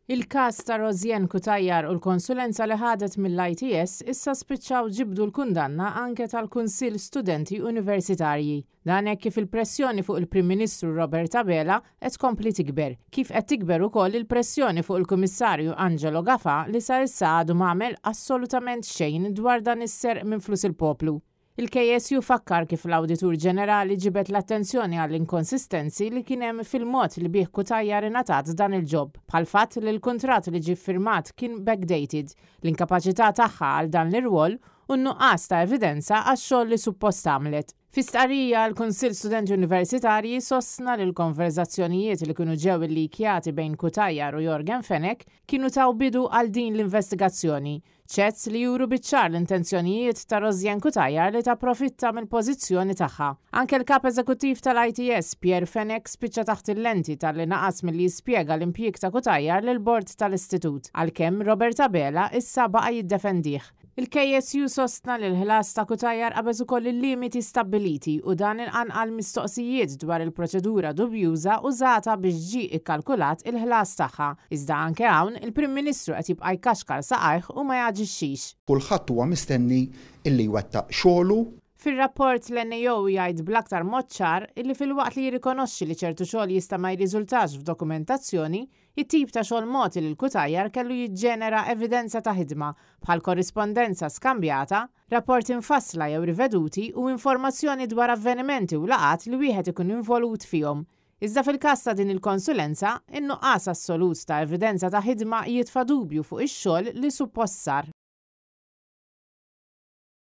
Il-każ ta' Rosianne Cutajar u l-konsulenza li ħadet mill-ITS issa spiċċaw ġibdu l-kundanna anke tal-Kunsill Studenti Universitarji. Dan hekk kif il-pressjoni fuq il-Prim Ministru Robert Abela qed tkompli tikber, kif qed tikber ukoll il-pressjoni fuq il-Kummissarju Angelo Gafà li sa issa għadu m'għamel assolutament xejn dwar dan is-serq minn flus il-poplu. Il-KSU fakkar kif l-Awditur Ġenerali ġibed l-attenzjoni għall-inkonsistenzi li kien hemm fil-mod li bih Cutajar ingħatat dan il-job, bħall-fatt li l-kuntratt li ġie ffirmat kien backdated, l-inkapaċità tagħha għal dan l-irwol u n-nuqqas ta' evidenza għax-xogħol li suppost għamlet. Fi stqarrija, l-Kunsill Studenti Universitarji sostna li l-konverżazzjonijiet li kienu ġew illikjati bejn Cutajar u Yorgen Fenech kienu taw bidu għal din l-investigazzjoni. Chats li juru biċ-ċar l-intenzjonijiet ta' Rosianne Cutajar li tapprofitta mill-pożizzjoni tagħha. Anke l-Kap Eżekuttiv tal-ITS, Pierre Fenech, spiċċa taħt il-lenti talli naqas milli jispjega l-impjieg ta' Cutajar lill-bord tal-istitut, għalkemm Robert Abela issa baqa' jiddefendih. Il-KSU sostna li l-ħlas ta' Cutajar qabeż ukoll il-limiti stabbiliti u dan inqanqal mistoqsijiet dwar il-proċedura dubjuża użata biex ġie ikkalkulat il-ħlas tagħha. Iżda anke hawn, il-Prim Ministru qed jibqa' jkaxkar saqajh u ma jaġixxix. Kulħadd huwa mistenni illi jwettaq xogħlu. Fir-rapport l-NAO jgħid bl-aktar mod ċar illi filwaqt li jirrikonoxxi li ċertu xogħol jista' ma jirriżultax f'dokumentazzjoni, it-tip ta' xogħol mogħti lil Cutajar kellu jiġġenera evidenza ta' ħidma bħal korrispondenza skambjata, rapporti mfassla jew riveduti u informazzjoni dwar avvenimenti u laqgħat li wieħed ikun involut fihom. Iżda fil-każ ta' din il-konsulenza, in-nuqqas assolut ta' evidenza ta' ħidma jitfa' dubju fuq ix-xogħol li suppost sar.